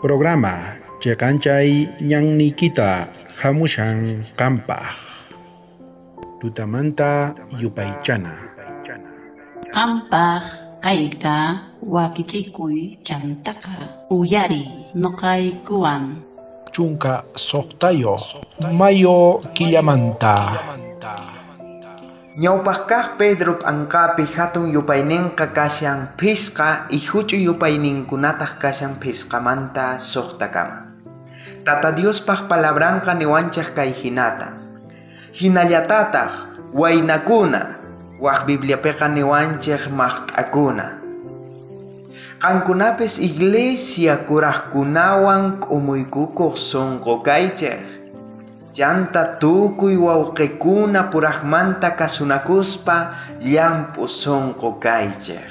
Programa Cheqanchay ñanniykita hamushan qampaq. Tutamanta yupaychana. Qampaq kayqa wakichikuy chantaqa uyariy noqaykuwan. 16 mayo killamanta. Ñawpaq kaq Pedro p'anqapi hatun yupayninqa kashan phisqa y huch'uy yupayninkunataq kashan phisqamanta suqtakama. Tata Diospaq palabranqa niwanchik kay hinata. Hinallatataq waynakuna, waq Bibliapiqa niwanchik maqt'akuna. Qankunapis iglesia kuraqkunawan k'umuykukuq sunqu kaychik. Chanta tukuy wawqikuna puraqmanta kasunakuspa llamp'u sunqu kaychik.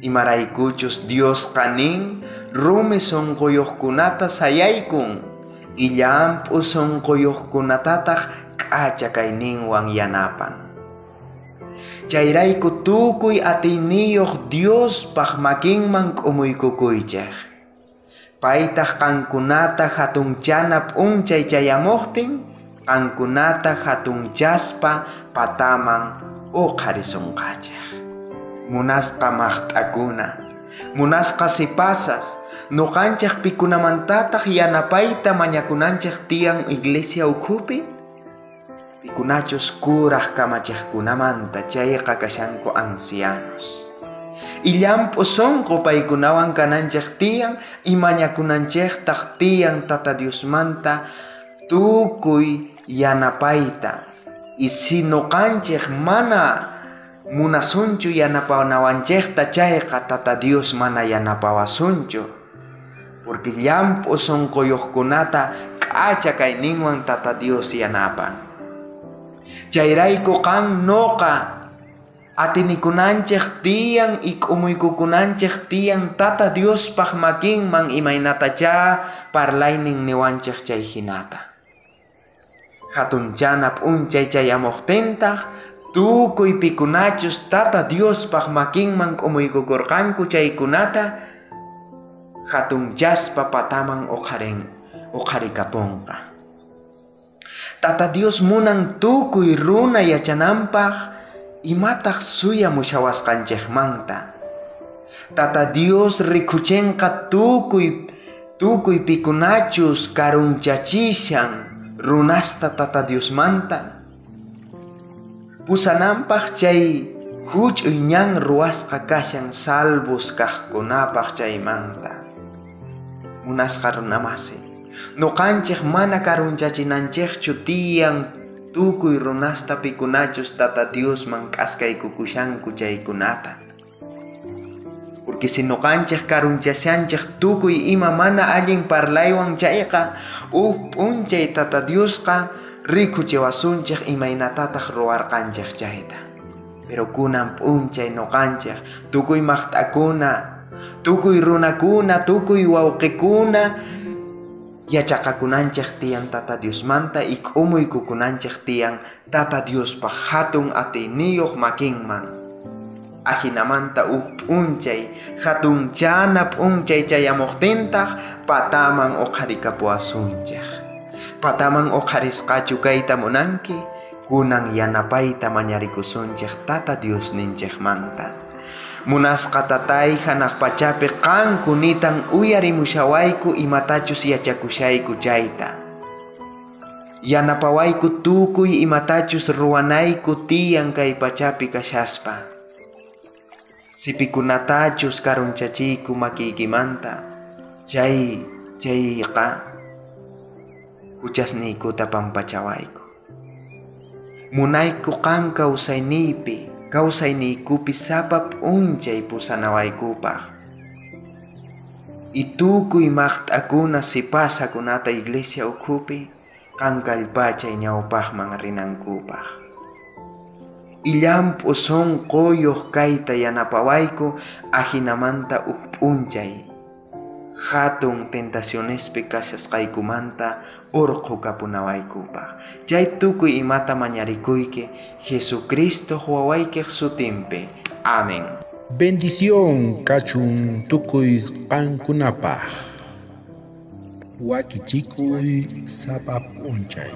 Imaraykuchus Diosqa nin rumi sunquyuqkunata sayaykun y llamp'u sunquyuqkunatataq k'acha kayninwan yanapan. Chayrayku tukuy atiyniyuq Diospaq makinman k'umuykukuychik. Paytaq qankunata hatunchana p'unchay chayamuqtin, qankunata hatunchaspa pataman uqharisunqachik. Munasqa maqt'akuna, munasqa sipasas, nuqanchik pikunamantataq yanapayta mañakunanchik tiyan iglesia ukhupi? Pikunachus kuraq kamachiqkunamanta chayqa kashanku ancianos. Y llamp'u sunqu paykunawan kananchik tiyan y mañakunanchiktaq tiyan Tata Diosmanta tukuy yanapayta. Y si nuqanchik mana munasunchu yanapanawanchikta chayqa Tata Dios mana yanapawasunchu. Porque llamp'u sunquyuqkunata k'acha kayninwan Tata Dios yanapan. Chayrayku qan nuqa atinikunanchik tiyan y k'umuykukunanchik tiyan Tata Diospaq makinman imaynatacha parlaynin niwanchik chay hinata. Hatunchana p'unchay chayamuqtintaq tukuy pikunachus Tata Diospaq makinman k'umuykukurqanku chaykunata hatunchaspa pataman uqharikapunqa. Tata Dios munan tukuy runa yachananpaq imataq suyamushawasqanchikmanta. Tata Dios rikuchinqa tukuy pikunachus karunchachishan runasta Tata Diosmanta. Pusananpaq chay huch'uy ñan ruwasqa kashan salvos kaqkunapaq chaymanta. Munasqa runamasi, nuqanchik mana karunchachinanchikchu tiyan tukuy runasta pikunachus Tata Diosman k'askaykukushanku chaykunata. Porque si nuqanchik karunchashanchik tukuy ima mana allin parlaywan chayqa, uj p'unchay Tata Diosqa rikuchiwasunchik imaynatataq ruwarqanchik chayta. Pero kunan p'unchay nuqanchik tukuy maqt'akuna, tukuy runakuna, tukuy wawqikuna yachaqakunanchik tiyan Tata Diosmanta y k'umuykukunanchik tiyan Tata Diospaq hatun atiyniyuq makinman. Ajinamanta uj p'unchay hatunchana p'unchay chayamuqtintaq pataman uqharikapuwasunchik. Pataman uqharisqachu kayta munanki, kunan yanapayta mañarikusunchik Tata Diosninchikmanta. Munasqa tatay hanaq pachapi qan kunitan uyarimushawayku imatachus yachakushayku chayta. Yanapawayku tukuy imatachus ruwanayku tiyan kay pachapi kashaspa. Sipikunatachus karunchachiyku makiykimanta, chayqa huchasniykuta pampachawayku. Munayku qan kawsayniypi, kawsayniykupi sapa p'unchay pusanawaykupaq. Y tukuy maqt'akuna sipasakunata iglesia ukhupi qan kallpachay ñawpaqman rinankupaq. Y llamp'u sunquyuq kayta yanapawayku ajinamanta uj p'unchay hatun tentacionespi kashasqaykumanta urqhukapunawaykupaq. Chay tukuy imata mañarikuyki Jesucristo wawaykiq sutinpi. Amén. Bendición kachun tukuy qankunapaq. Wakichikuy sapa p'unchay.